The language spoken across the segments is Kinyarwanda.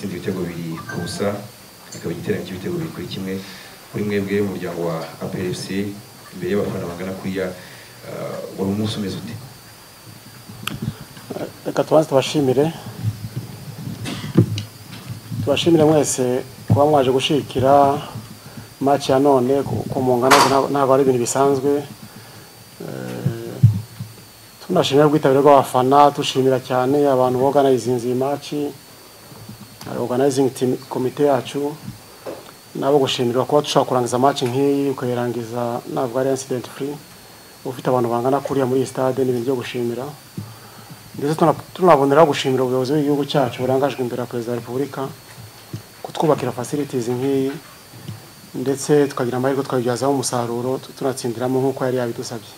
Itsinze ibitego 2-0, ikaba igiterane cy'ibitego 2-1. Kuri mwebwe mu muryango wa APR FC, imbere y'abafana bangana kuriya, wari umunsi umeze ute? Reka tubanze tubashimire mwese kuba mwaje gushikira match ya none ku mungana, ntabwo ari ibintu bisanzwe. Tunashimira ubwitabire bw'abafana, tushimira cyane abantu organizing iyi match, organizing team, komite yacu, nabo gushimirwa kuba dushobora kurangiza match nk'iyi ukayirangiza ntabwo ari incident free, ufite abantu bangana kuriya muri iyi stade, ni ibintu byo gushimira. Ndetse tunaboneraho gushimira ubuyobozi bw'igihugu cyacu burangajwe imbere ya Perezida wa Repubulika kutwubakira facilities nk'iyi, ndetse tukagira amahirwe tukabibyazaho umusaruro, tunatsindiramo nk'uko yari yabidusabye.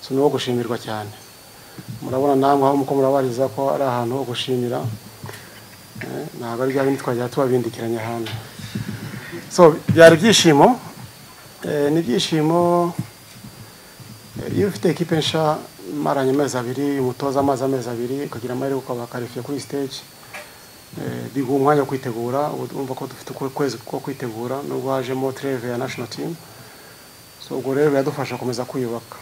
So ni uwo gushimirwa cyane. Murabona namwe aho muko murabariza ko ari ahantu ho gushimira, ntabwo ari bya bindi twajya tubabindikiranya ahantu. So byari ibyishimo, ni ibyishimo. Iyo ufite ekipe nsha maranye amezi 2, umutoza amazi amezi 2, ukagira amahirwe ukaba qualifié kuri stage, biguha umwanya wo kwitegura. Urumva ko dufite ukwezi ko kwitegura nubwo hajemo trêve ya national team. So ubwo rero biradufasha gukomeza kwiyubaka.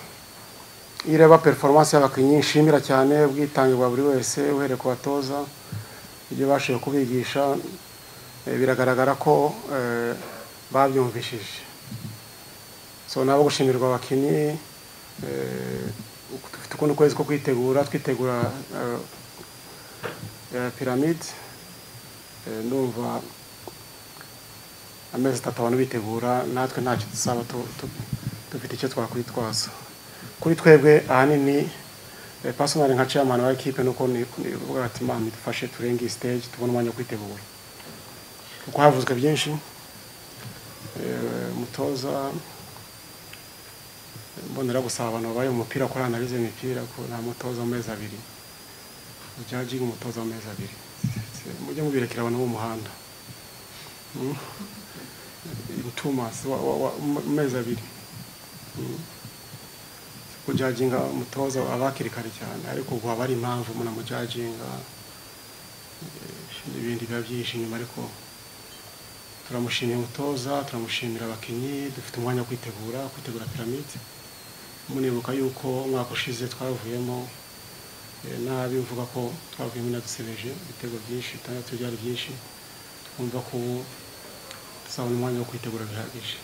Iyo ureba performance y'abakinnyi, nshimira cyane ubwitange bwa buri wese, uhereye ku batoza, ibyo bashoboye kubigisha, biragaragara ko babyumvishije. So nabo gushimirwa abakinnyi. Dufite ukundi kwezi ko kwitegura, twitegura Pyramide. Ndumva amezi 3 abantu bitegura, natwe ntacyo tuzaba dufite icyo twakwitwaza. Kuri twebwe ahanini, personal nka chairman wa equipe, nuko ni kuvuga ati Imana idufashe turenge iyi stage, tubone umwanya wo kwitegura, kuko havuzwe byinshi. Umutoza, mbonera gusaba abantu babaye umupira kuri analyse imipira ko nta mutoza w'amezi 2 ujudging umutoza w'amezi 2, mujye mubirekera abantu bo mu muhanda. In 2 months, mu mezi 2, kujudginga umutoza aba hakiri kare cyane, ariko ubwo haba hari impamvu umuntu amujudginga, n'ibindi biba byihishe inyuma. Ariko turamushimiye umutoza, turamushimira abakinnyi. Dufite umwanya wo kwitegura Pyramide. Munibuka yuko umwaka ushize twavuyemo nabi, mvuga ko twavuyemo inadusebeje ibitego byinshi, 6 byari byinshi. Twumva ko ubu tuzabona umwanya wo kwitegura bihagije.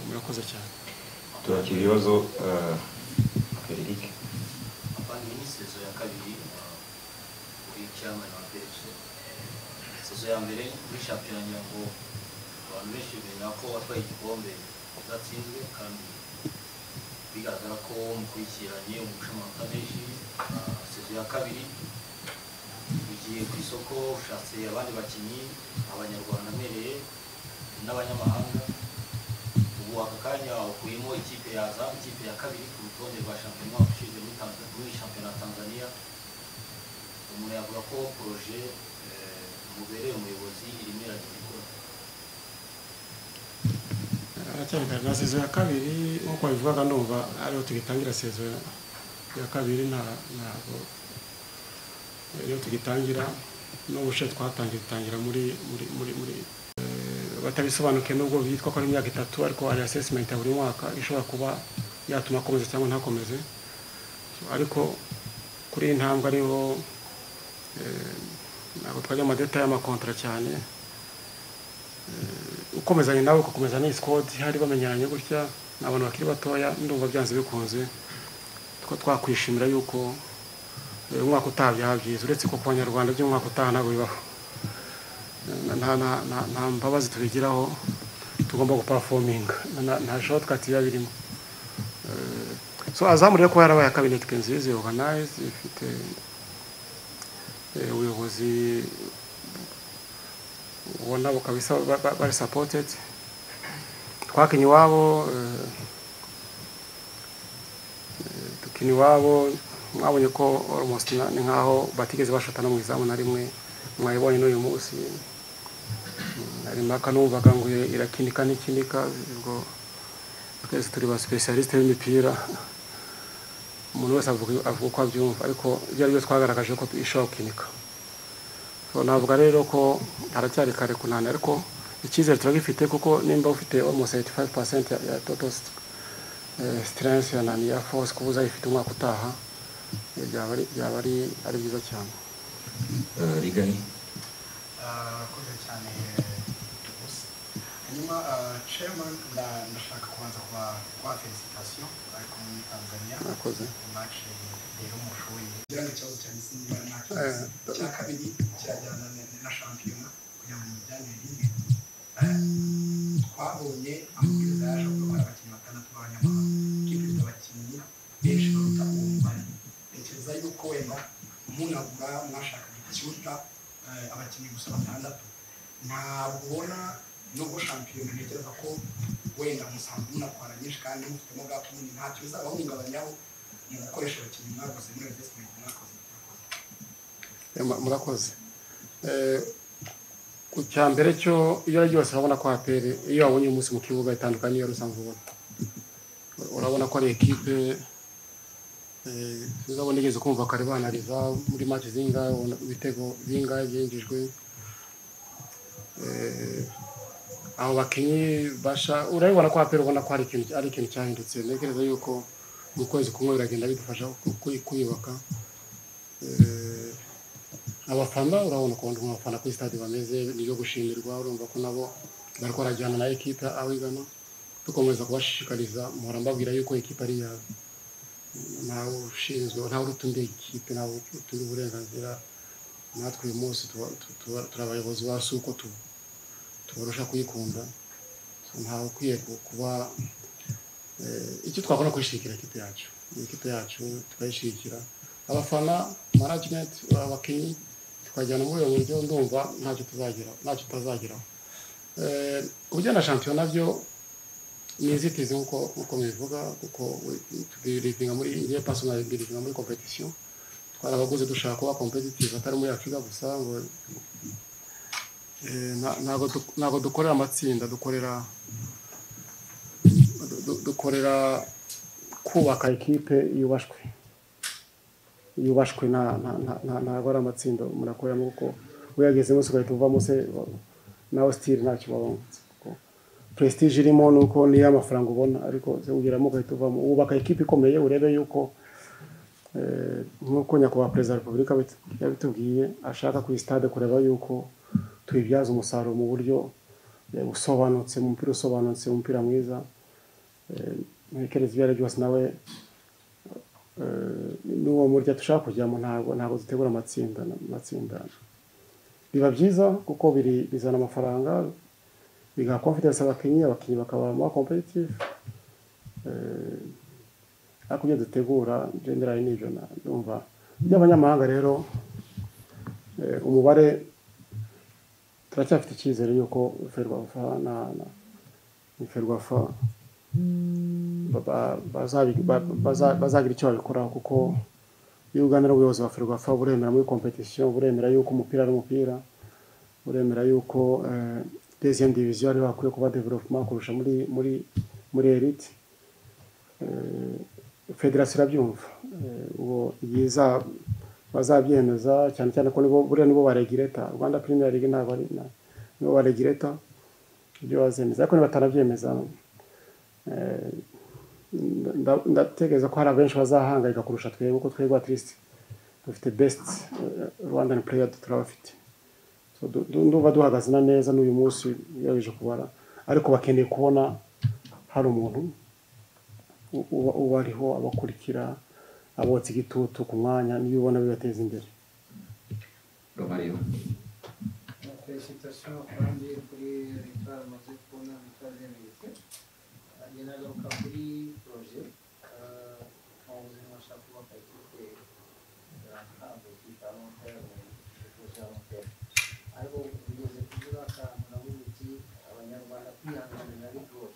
Murakoze cyane. Turakira ibibazo, Eric. Afande, iyi ni saison ya kabiri uri chairman wa APR. Saison ya mbere muri shampiyona, ngira ngo abantu benshi bemera ko watwaye igikombe udatsinzwe, kandi bigaragara ko mukurikiranye umurusha amanota menshi. Saison ya kabiri ugiye ku isoko, ushatse abandi bakinnyi, abanyarwanda mbereye n'abanyamahanga. Ubu aka kanya ukuyemo ikipe ya Azam, ikipe ya kabiri ku rutonde rwa shampiyona umwaka ushize muri shampiyona ya Tanzania. Umuntu yavuga ko projet mubereye umuyobozi irimo iragenda ikura? Aracyari kare na saison ya kabiri nk'uko babivugaga. Ndumva ariho tugitangira saison ya kabiri, ntabwo iyo tugitangira n'ubushe twatangiye dutangira muri batabisobanukiwe, nubwo bitwa ko ari imyaka 3, ariko hari assessment ya buri mwaka ishobora kuba yatuma akomeza cyangwa ntakomeze. So, ariko kuri iyi ntambwe ariho, ntabwo twajya mu madétails y'amacontrats cyane. Ukomezanya nawe, ugakomeza n'iyi squad hari bamenyeranye gutya, ni abantu bakiri batoya. Ndumva byanze bikunze two twakwishimira yuko umwaka utaha byaba byiza, uretse ko ku banyarwanda by'umwaka utaha ntabwo bibaho. Nta mbabazi tubigiraho, tugomba guperforminga, nta shortcut biba birimo. So Azam rero kuba yarabaye kabiri, ekipe nziza, organize, ifite ubuyobozi ubona kabisa bari supported. Twakinye iwabo, dukina iwabo, mwabonye ko almost ni nkaho batigeze bashota no mu izamu na rimwe, mwayibonye n'uyu munsi. Hari impaka numvaga ngo irakinika ntikinika. Ubwo twese turi ba spécialistes b'imipira, umuntu wese avuga uko abyumva, ariko ibyo ari byo twagaragaje ko ishobora gukinika. So navuga rero ko haracyari kare kunana, ariko icyizere turagifite kuko nimba ufite almost 85% ya total strength ya nani ya force kubuza ifite umwaka utaha, byaba ari byiza cyane. Rigani. Urakoze cyane gusa. Hanyuma chairman, ndashaka kubanza kuba félicitations ariko muri Tanzania Murakoze. Match rero mushoboye kugira ngo ikibazo cyanjye sinibara ntacyo. Icya kabiri kirajyana na shampiyona kugira ngo mujyanire rimwe. Twabonye amabwiriza yaje avuga ko ari abakinnyi batandatu b'abanyamahanga. Ikipe ifite abakinnyi benshi baruta uwo mubare. Ntekereza yuko wenda munagura mwashakaga ikiruta abakinnyi gusa batandatu. Ntabwo ubona nubwo shampiyona ntekereza ko wenda musanzwe munatwara nyinshi kandi mufitemo gap nini, ntacyo bizabahungabanyaho mu gukoresha abakinnyi mwaguze muri investment mwakoze? Murakoze. Ku cya mbere cyo, iyo ari byose urabona ko APR iyo wabonye umunsi mu kibuga itandukanye n'iyo usanzwe ubona, urabona ko ari ekipe uzabona igeze kumva kare banariza muri match zingahe, ubona ibitego bingahe byinjijwe. Abo bakinnyi basha urabibona ko APR ubona ko hari ikintu cyahindutse. Ntekereza yuko mu kwezi kumwe biragenda bidufasha kwiyubaka. Abafana urabona ukuntu abafana kuri stade bameze, nibyo gushimirwa. Urumva ko nabo bariko barajyana na ekipe aho igana. Dukomeza kubashishikariza, mpora mbabwira yuko ekipe ari iyawe, ntawe ushinzwe, ntawe uruta undi ekipe, ntawe uruta undi uburenganzira. Natwe uyu munsi turi abayobozi ba si uko tubarusha kuyikunda. So, ntawe ukwiye kuba icyo twakora kuyishyigikira ekipe yacu. Ni ekipe yacu, tukayishyigikira, abafana, management, abakinnyi, tukajyana muri uwo buryo. Ndumva ntacyo tuzageraho, ntacyo tutazageraho. Ku bijyanye na shampiyona byo ni inzitizi nkuko mubivuga, kuko tubirivinga muri ngiye personal birivinga muri competition. Twarabaguze dushaka kuba competitive, atari muri Afurika gusa ngo ntabwo dukorera amatsinda, dukorera kubaka ekipe yubashwe yubashwe. Ntabwo ari amatsinda murakoreramo, kuko uyagezemo se ugahita uvamo se nawe still ntacyo wabungutse, kuko prestige irimo ni uko niyo amafaranga ubona, ariko se ugeramo ugahita uvamo. Wubaka ekipe ikomeye, urebe yuko nk'uko nyakubahwa perezida wa repubulika yabitubwiye, ashaka kuri stade kureba yuko tuyibyaza umusaruro mu buryo busobanutse, mu mupira usobanutse, umupira mwiza. Ntekereza ibyo ari byo byose nawe n'uwo murya dushaka kujyamo. Ntabwo dutegura amatsinda. Biba byiza kuko bizana amafaranga, bigaha confidence abakinnyi, bakaba more competitive. Ariko ibyo dutegura generally nibyo ndumva. Iby'abanyamahanga rero, umubare turacyafite icyizere yuko Ferwafa na Ferwafa bazagira icyo babikoraho, kuko iyo uganira n'ubuyobozi wa Ferwafa buremera muri competition, buremera yuko umupira ari umupira, buremera yuko deuxième division ariho hakwiye kuba development kurusha muri elite. Federasiyo irabyumva. Ubwo byiza bazabyemeza, cyane cyane ko nibo buriya nibo baregireta Rwanda Premier League, ntabwo ari nibo baregireta ibyo bazemeza. Ariko nibatanabyemeza, ndatekereza ko hari abenshi bazahangayika kurusha twebwe, kuko twebwe at least dufite best Rwandan player turabafite. So, ndumva duhagaze na neza n'uyu munsi ugerageje kubara, ariko bakeneye kubona hari umuntu uba ariho abakurikira, abotsa igitutu ku mwanya, niyo ubona bibateza imbere. Romario. Félicitations kandi kuri victoire amaze kubona, victoire iremereye. Njye nagaruka kuri projet mu buzima, ashaka kubaka ikipe ntabwo ikipe à long terme, projet à long terme, ariko ugeze kuvuga akantu navuga uti abanyarwanda kwihanganira bigoye.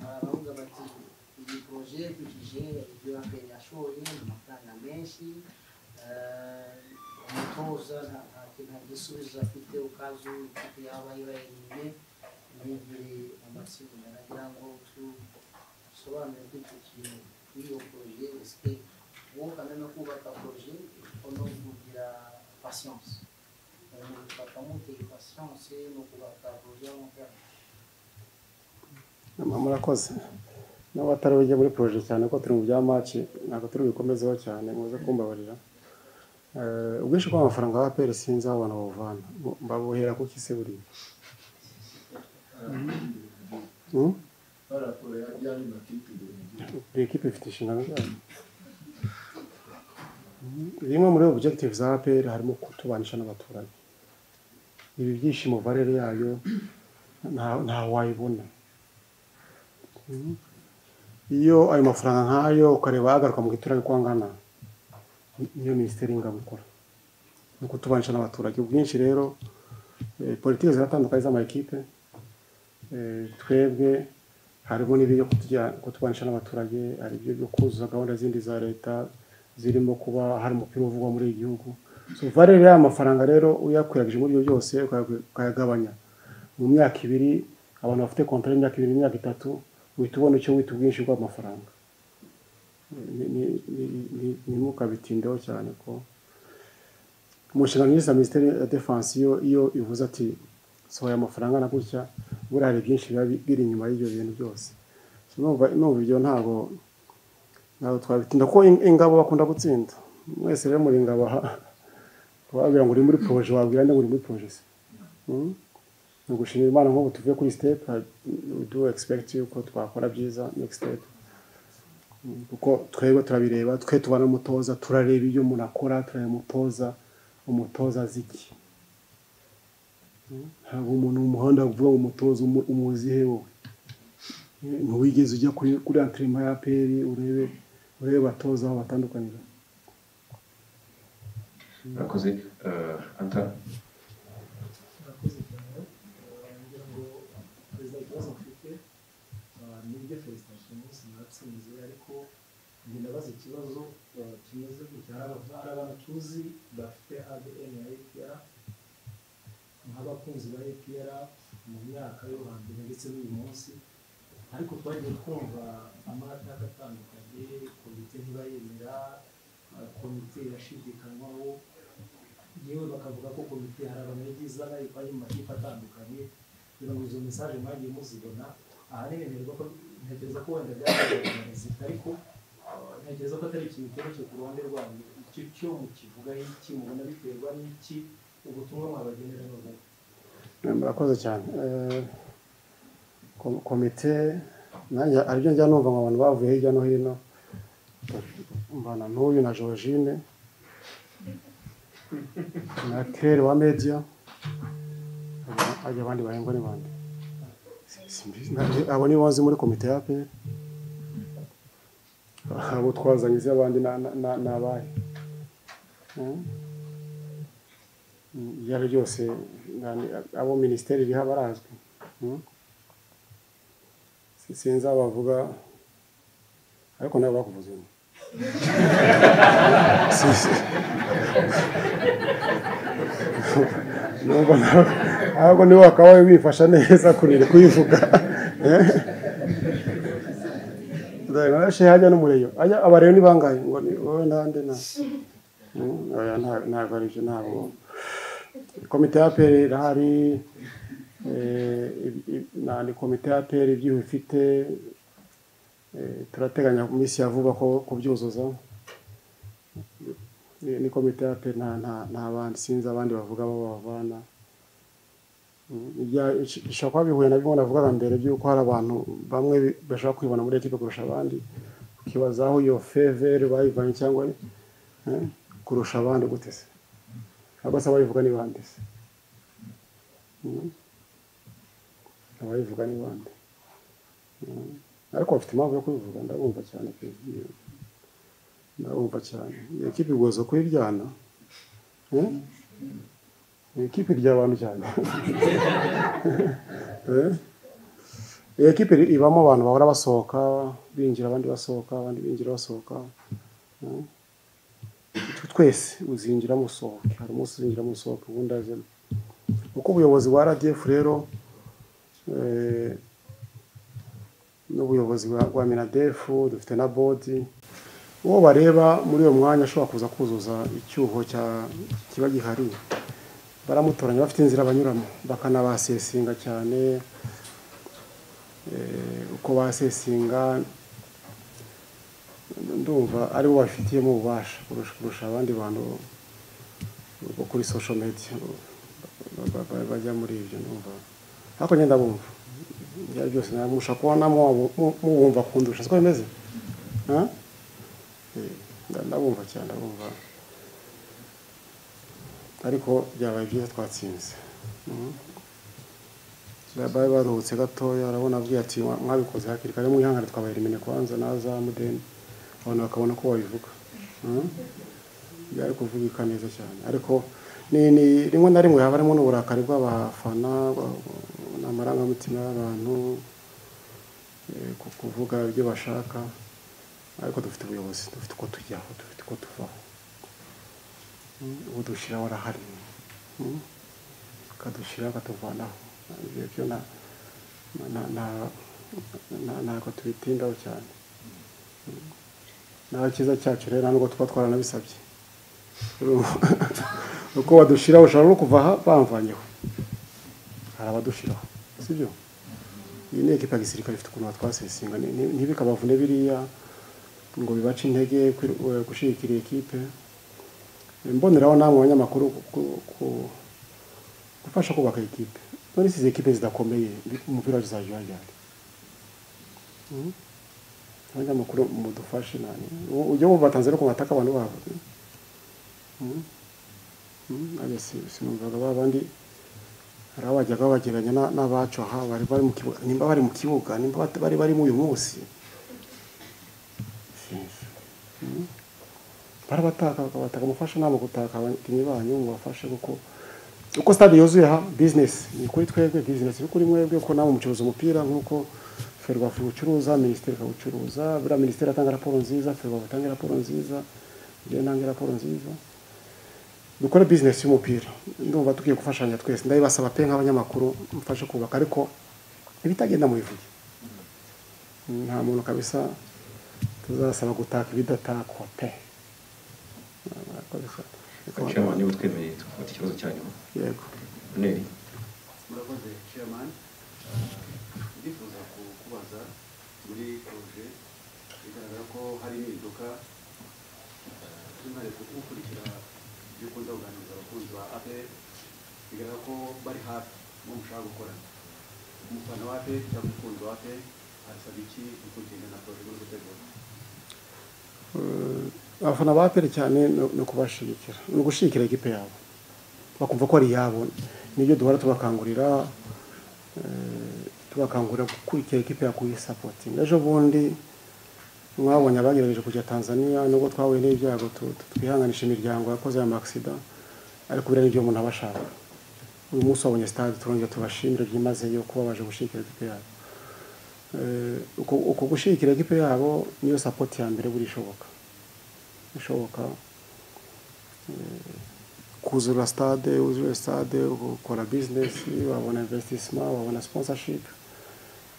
Baravuga bati iyi projet ikurikije ibyo APR yashoye ni amafaranga menshi, umutoza nta gisubizo afite, ukazu ikipe yaba ibaye ntigire amatsinda. Nagira ngo tusobanure kuri icyo kintu, kuri iyo projet, ese Wowe kandi no kubaka projet no kugira patience, mubifata mute patience no kubaka projet ya long terme? Murakoze. N'abatari bujye muri projet cyane ko turi mu bya match, ntabwo turi bikomezeho cyane, muze kumbabarira. Ubwinshi bw'amafaranga ya APR sinzi aho abantu bawuvana, babuhera kuki se buriya? Buri ekipe ifite inshingano zayo. Bimwe muri objectives za APR harimo kutubanisha n'abaturage. Ibi byishimo valeur yayo nta wayibona. Iyo ayo mafaranga nkayo ukareba agaruka mu giturage uko angana, niyo minisiteri y'ingabo ikora, ni ukutubanisha n'abaturage. Ubwinshi rero politiki ziratandukanye z'amakipe, twebwe harimo n'ibyo kutubanisha n'abaturage, hari ibyo byo kuzuza gahunda zindi za leta zirimo kuba hari umupira uvugwa muri iki gihugu. So valeur y'aya mafaranga rero uyakwiragije muri ibyo byose ukayagabanya mu myaka ibiri, abantu bafite contrat y'imyaka ibiri, imyaka itatu, uhita ubona icyo wita ubwinshi bw'amafaranga. Ntimukabitindeho cyane ko mu nshingano za minisiteri ya defense iyo ivuze ati sohoye amafaranga na gutya, buriya hari byinshi biba biri inyuma y'ibyo bintu byose. Numva ibyo ntabwo twabitinda ko ingabo bakunda gutsinda. Mwese rero muri ingabo wabwira ngo uri muri projet, wabwira nde ngo uri muri projet se? Ni ugushimira Imana nk'ubu tuvuye kuri step, we do expect yuko twakora byiza next step, kuko twebwe turabireba, twe tubana n'umutoza, turareba ibyo umuntu akora, turareba umutoza azi iki. Ntabwo umuntu mu muhanda avuga ngo umutoza umuzi he wowe, ntiwigeze ujya kuri entraînement ya APR urebe batoza aho batandukanira. Murakoze. Anta. Murakoze cyane. Ngira ngo perezida, ikibazo mfite nibyo, félicitations umunsi mwatsinze, ariko njye ndabaza ikibazo kimeze gutya. Hari abantu tuzi bafite ADN ya APR, nk'abakunzi ba APR mu myaka yo hambere ndetse n'uyu munsi, ariko twagiye twumva amateka atandukanye, komite ntibayemera, komite irashidikanywaho, yewe bakavuga ko komite hari abantu yagiye izana ivanye mu makipe atandukanye. Kugira ngo izo message mwagiye muzibona, ahanini ntekereza ko wenda byaterwa na résultat, ariko ntekereza ko atari ikintu cyoroshye ku ruhande rwanyu. Icyo cyo mukivugaho iki? Mubona biterwa n'iki? Ubutumwa mwabagenera ni ubuhe? Murakoze cyane. Komite nanjye aribyo njya numva ngo abantu bavuye hirya no hino, mbana n'uyu na Georgine na Claire wa media, ajya abandi bahembwa ni bande? Abo ni bozi muri komite ya APR, abo twazanye se abandi nabahe? Ibyo ari byose abo minisiteri iriho barazwi, sinzi abavuga, ariko nabo bakuvuze. Ahubwo nibo bakaba bifasha neza kurira kuyivuga. Hajya n'umureyo abareyo ni bangahe ngo ni wowe nande na ntabwo ari byo. Ntabwo komite ya APR irahari, ni komite ya APR ibyo ifite, turateganya mu minsi ya vuba ko kubyuzuza. Ni komite ya APR, nta bandi, sinzi abandi bavuga bo bavana. Bishobora kuba bihuye na bimwe navugaga mbere by'uko hari abantu bamwe bashobora kwibona muri ekipe kurusha abandi, ukibaza aho iyo faveur bayivanye cyangwa kurusha abandi gute se? Ahubwo se abayivuga ni bande se? Abayivuga ni bande? Ariko bafite impamvu yo kubivuga, ndabumva cyane pe, ndabumva cyane. Iyi ekipe igoza kuyiryana, ni ekipe irya abantu cyane. Iyi ekipe ibamo abantu bahora basohoka binjira, abandi basohoka, abandi binjira basohoka. Twese uzinjira musohoke, hari umunsi uzinjira musohoke ubundi azemo. Uko ubuyobozi bwa RDF rero n'ubuyobozi bwa MINADEF, dufite na bodi. Uwo bareba muri uyo mwanya ashobora kuza kuzuza icyuho cya kiba gihari, baramutoranya, bafite inzira banyuramo, bakanabasesinga cyane. Uko basesinga ndumva aribo bafitiyemo ububasha kurusha abandi bantu bo kuri social media bajya muri ibyo. Ndumva ariko ngenda bumva ibyo byose namusha kubona mubumva kundusha, siko bimeze? Ndabumva cyane, ndabumva, ariko byabaye byiza twatsinze. Babaye baruhutse gatoya, arabona abwiye ati mwabikoze hakiri kare, mwihangane twabaye elimine kwanza naza mudeni, abantu bakabona ko babivuga. Byari kuvugika neza cyane, ariko ni rimwe na rimwe haba harimo n'uburakari bw'abafana n'amarangamutima y'abantu, kuvuga ibyo bashaka, ariko dufite ubuyobozi, dufite uko tujyaho, dufite uko tuvaho. Udushyiraho arahari, akadushyiraho akatuvanaho. Ibyo ntabwo tubitindaho cyane. Naho icyiza cyacu rero nubwo tuba twaranabisabye, uko badushyiraho ushobora no kuva aha bamvanyeho, hari abadushyiraho, sibyo? Iyi ni ekipa ya gisirikare ifite ukuntu batwasesinga, ntibikabavune biriya ngo bibace intege gushyigikira ekipe. Mboneraho namwe abanyamakuru gufasha kubaka ekipe. None izi ekipe zidakomeye umupira uzajya wajyana. Abanyamakuru mudufashe nani, ujye wumva Tanzania ko bataka abantu babo. Sinumvaga babandi hari abajyaga bageranya n'abacu aha bari bari mu kibuga, nimba bari mu kibuga, nimba bari bari mu uyu munsi barabataka, bakabataka. Mufashe nabo gutaka abakinnyi banyu, mubafashe kuko uko stade yuzuye ha business ni kuri twebwe, business ni kuri mwebwe, ko namwe mucuruza umupira nkuko Ferwafa iwucuruza, minisiteri ikawucuruza. Buriya minisiteri atanga raporo nziza, Ferwafa atanga raporo nziza, njyewe ntanga raporo nziza. Dukore business y'umupira, ndumva tugiye gufashanya twese. Ndabibasaba pe nk'abanyamakuru mfashe kubaka, ariko ibitagenda mubivuge. Nta muntu kabisa tuzasaba gutaka ibidatakwa pe. Chairman, niba utwemereye tugafata ikibazo cya nyuma. Yego. Neri. Murakoze Chairman. Ndifuza kubaza muri projet bigaragara ko hari impinduka, by'umwihariko gukurikira ibyo ukunda kuganiriza abakunzi ba APR, bigaragara ko bari hafi mu mushaka gukorana. Umufana wa APR cyangwa umukunzi wa APR arasaba iki mu kugenda na projet muri gutegura? Abafana ba APR cyane ni ukubashyigikira, ni ugushyigikira ekipe yabo, bakumva ko ari iyabo. Nibyo duhora tubakangurira, tubakangurira gukurikira ekipe ya kuyisapotinga. Ejo bundi mwabonye abagerageje kujya Tanzania, nubwo twahuye n'ibyago twihanganisha imiryango yakoze aya maksida, ariko biriya nibyo umuntu aba ashaka. Uyu munsi wabonye stade, turongera tubashimire byimazeyo kuba baje gushyigikira ekipe yabo. Uko gushyigikira ekipe yabo niyo support ya mbere buri ishoboka. Ishoboka kuzura stade, uzure stade, ukora business, wabona investissement, wabona sponsorship,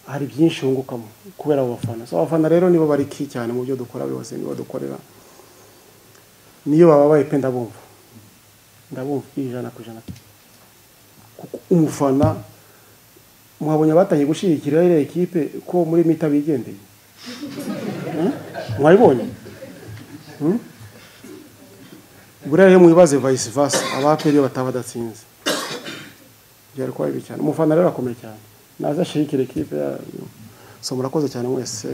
hari byinshi wungukamo kubera abo bafana. So abafana rero nibo bari key cyane mu byo dukora byose, nibo dukorera. Niyo bababaye pe ndabumva, ndabumva 100%. Kuko umufana mwabonye abatangiye gushyigikira iriya ekipe ko muri mita bigendeye, mwabibonye? Buriya rero mwibaze vice versa, abaperi bataba badatsinze byari kuba bibi cyane. Umufana rero akomeye cyane, naza ashigikira ekipe. So murakoze cyane mwese.